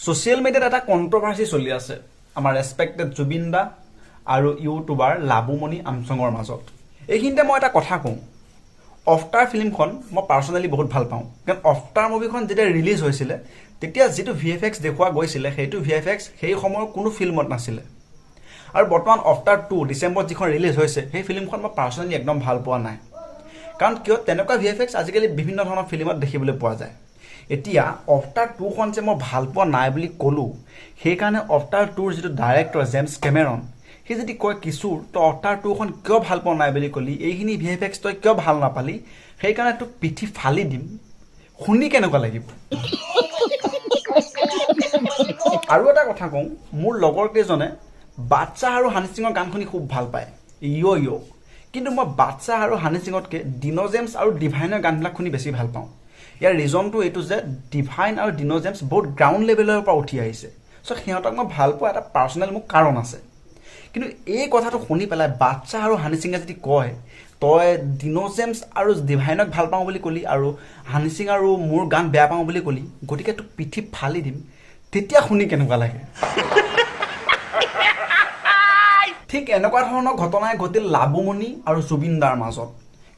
Social মিডিয়াত এটা controversy চলি আছে আমাৰ ৰেচপেক্টেড জুবিন দা আৰু ইউটিউবাৰ লাবুমণি আমচঙৰ মাজত। এইখিনিতে মই এটা কথা কওঁ, অফটাৰ ফিল্মখন মই পাৰ্চনেলি বহুত ভাল পাওঁ, কাৰণ অফটাৰ মুভিখন যেতিয়া ৰিলিজ হৈছিলে তেতিয়া যিটো VFX দেখুওৱা গৈছিলে সেইটো VFX সেই সময়ৰ কোনো ফিল্মত নাছিলে। আৰু বৰ্তমান অফটাৰ 2 ডিচেম্বৰত যিখন ৰিলিজ হৈছে সেই ফিল্মখন মই পাৰ্চনেলি একদম ভাল পোৱা নাই, কাৰণ কিয় তেনেকুৱা VFX আজিকালি বিভিন্ন ধৰণৰ ফিল্মত দেখিবলৈ পোৱা যায়। এতিয়া অফটাৰ 2খন যে মই ভাল পোৱা নাই বুলি ক'লোঁ, সেইকাৰণে অফটাৰ 2ৰ যিটো ডাইৰেক্টৰ জেমছ কেমেৰন, সি যদি কয় কিশোৰ তই অফটাৰ 2খন কিয় ভাল পোৱা নাই বুলি ক'লি, এইখিনি VFX তই কিয় ভাল নাপালি, সেইকাৰণে তোক পিঠি ফালি দিম, শুনি কেনেকুৱা লাগিব? আৰু এটা কথা কওঁ, মোৰ লগৰ কেইজনে বাদশ্বাহ আৰু হানি সিঙৰ গান শুনি খুব ভাল পায়, ইয় ইয়, কিন্তু মই বাদশ্বাহ আৰু হানি সিঙতকৈ ডিনো জেমছ আৰু ডিভাইনৰ গানবিলাক শুনি বেছি ভাল পাওঁ। ইয়াৰ ৰিজনটো এইটো যে ডিভাইন আৰু ডিনো জেমছ বহুত গ্ৰাউণ্ড লেভেলৰ পৰা উঠি আহিছে, চ' সিহঁতক মই ভাল পোৱা এটা পাৰ্চনেল মোৰ কাৰণ আছে। কিন্তু এই কথাটো শুনি পেলাই বাদশ্বাহ আৰু হানি সিঙে যদি কয় তই ডিনো জেমছ আৰু ডিভাইনক ভাল পাওঁ বুলি ক'লি আৰু হানি সিং আৰু মোৰ গান বেয়া পাওঁ বুলি ক'লি, গতিকে তোক পিঠি ফালি দিম, তেতিয়া শুনি কেনেকুৱা লাগে? ঠিক এনেকুৱা ধৰণৰ ঘটনাই ঘটিল লাবুমণি আৰু জুবিন দাৰ মাজত।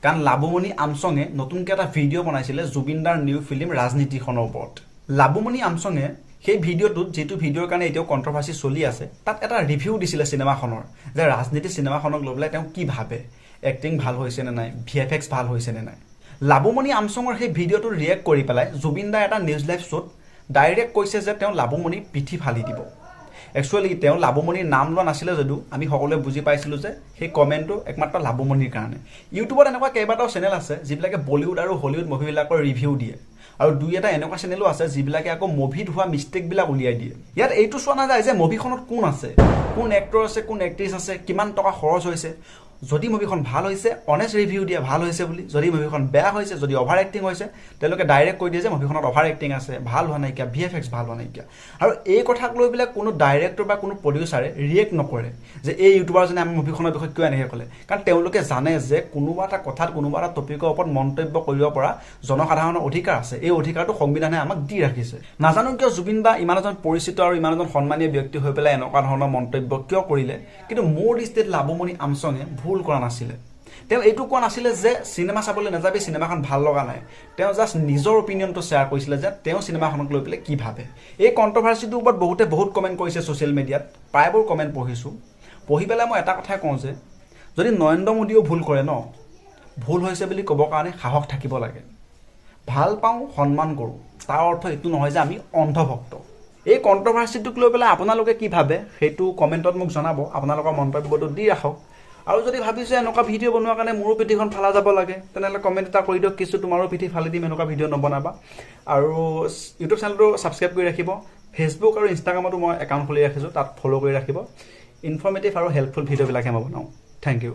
কাৰণ লাবুমণি আমচঙে নতুনকৈ এটা ভিডিঅ' বনাইছিলে জুবিন দাৰ নিউ ফিল্ম ৰাজনীতিখনৰ ওপৰত। লাবুমণি আমচঙে সেই ভিডিঅ'টোত, যিটো ভিডিঅ'ৰ কাৰণে এতিয়াও কণ্ট্ৰভাৰ্চি চলি আছে, তাত এটা ৰিভিউ দিছিলে চিনেমাখনৰ, যে ৰাজনীতি চিনেমাখনক লৈ পেলাই তেওঁ কি ভাবে, এক্টিং ভাল হৈছে নে নাই, VFX ভাল হৈছে নে নাই। লাবুমণি আমচঙৰ সেই ভিডিঅ'টোত ৰিয়েক্ট কৰি পেলাই জুবিন দাই এটা নিউজ লাইভ শ্ব'ত ডাইৰেক্ট কৈছে যে তেওঁ লাবুমণিৰ পিঠি ফালি দিব। একচুৱেলি তেওঁ লাবুমণিৰ নাম লোৱা নাছিলে যদিও আমি সকলোৱে বুজি পাইছিলোঁ যে সেই কমেণ্টটো একমাত্ৰ লাবুমণিৰ কাৰণে। ইউটিউবত এনেকুৱা কেইবাটাও চেনেল আছে যিবিলাকে বলিউড আৰু হলিউড মুভিবিলাকৰ ৰিভিউ দিয়ে, আৰু দুই এটা এনেকুৱা চেনেলো আছে যিবিলাকে আকৌ মুভিত হোৱা মিষ্টেকবিলাক উলিয়াই দিয়ে। ইয়াত এইটো চোৱা নাযায় যে মুভিখনত কোন আছে, কোন এক্টৰ আছে, কোন এক্ট্ৰেছ আছে, কিমান টকা খৰচ হৈছে। যদি মুভিখন ভাল হৈছে অনেষ্ট ৰিভিউ দিয়ে ভাল হৈছে বুলি, যদি মুভিখন বেয়া হৈছে, যদি অভাৰ এক্টিং হৈছে, তেওঁলোকে ডাইৰেক্ট কৈ দিয়ে যে মুভিখনত অভাৰ এক্টিং আছে, ভাল হোৱা নাইকিয়া, VFX ভাল হোৱা নাইকিয়া। আৰু এই কথাক লৈ পেলাই কোনো ডাইৰেক্টৰ বা কোনো প্ৰডিউচাৰে ৰিয়েক্ট নকৰে যে এই ইউটিউবাৰজনে আমাৰ মুভিখনৰ বিষয়ে কিয় এনেকৈ ক'লে, কাৰণ তেওঁলোকে জানে যে কোনোবা এটা কথাত, কোনোবা এটা টপিকৰ ওপৰত মন্তব্য কৰিব পৰা জনসাধাৰণৰ অধিকাৰ আছে, এই অধিকাৰটো সংবিধানে আমাক দি ৰাখিছে। নাজানো কিয় জুবিন দা ইমান এজন পৰিচিত আৰু ইমান এজন সন্মানীয় ব্যক্তি হৈ পেলাই এনেকুৱা ধৰণৰ মন্তব্য কিয় কৰিলে, কিন্তু মোৰ দৃষ্টিত লাবুমণি আমচঙে ভুল কৰা নাছিলে। তেওঁ এইটো কোৱা নাছিলে যে চিনেমা চাবলৈ নাযাবি, চিনেমাখন ভাল লগা নাই, তেওঁ জাষ্ট নিজৰ অপিনিয়নটো শ্বেয়াৰ কৰিছিলে যে তেওঁ চিনেমাখনক লৈ পেলাই কি ভাবে। এই কণ্ট্ৰভাৰ্চিটোৰ ওপৰত বহুতে বহুত কমেণ্ট কৰিছে ছ'চিয়েল মিডিয়াত, প্ৰায়বোৰ কমেণ্ট পঢ়িছোঁ। পঢ়ি পেলাই মই এটা কথাই কওঁ যে যদি নৰেন্দ্ৰ মোদীয়েও ভুল কৰে ন, ভুল হৈছে বুলি ক'বৰ কাৰণে সাহস থাকিব লাগে। ভাল পাওঁ, সন্মান কৰোঁ, তাৰ অৰ্থ এইটো নহয় যে আমি অন্ধভক্ত। এই কণ্ট্ৰভাৰ্চিটোক লৈ পেলাই আপোনালোকে কি ভাবে সেইটো কমেণ্টত মোক জনাব, আপোনালোকৰ মন্তব্যটো দি ৰাখক। আৰু যদি ভাবিছে এনেকুৱা ভিডিঅ' বনোৱাৰ কাৰণে মোৰো পিঠিখন ফালা যাব লাগে, তেনেহ'লে কমেণ্ট এটা কৰি দিয়ক, কিছু তোমাৰো পিঠি ফালি দিম, এনেকুৱা ভিডিঅ' নবনাবা। আৰু ইউটিউব চেনেলটো ছাবস্ক্ৰাইব কৰি ৰাখিব, ফেচবুক আৰু ইনষ্টাগ্ৰামতো মই একাউণ্ট খুলি ৰাখিছোঁ, তাত ফ'ল' কৰি ৰাখিব। ইনফৰ্মেটিভ আৰু হেল্পফুল ভিডিঅ'বিলাকহে মই বনাওঁ। Thank you.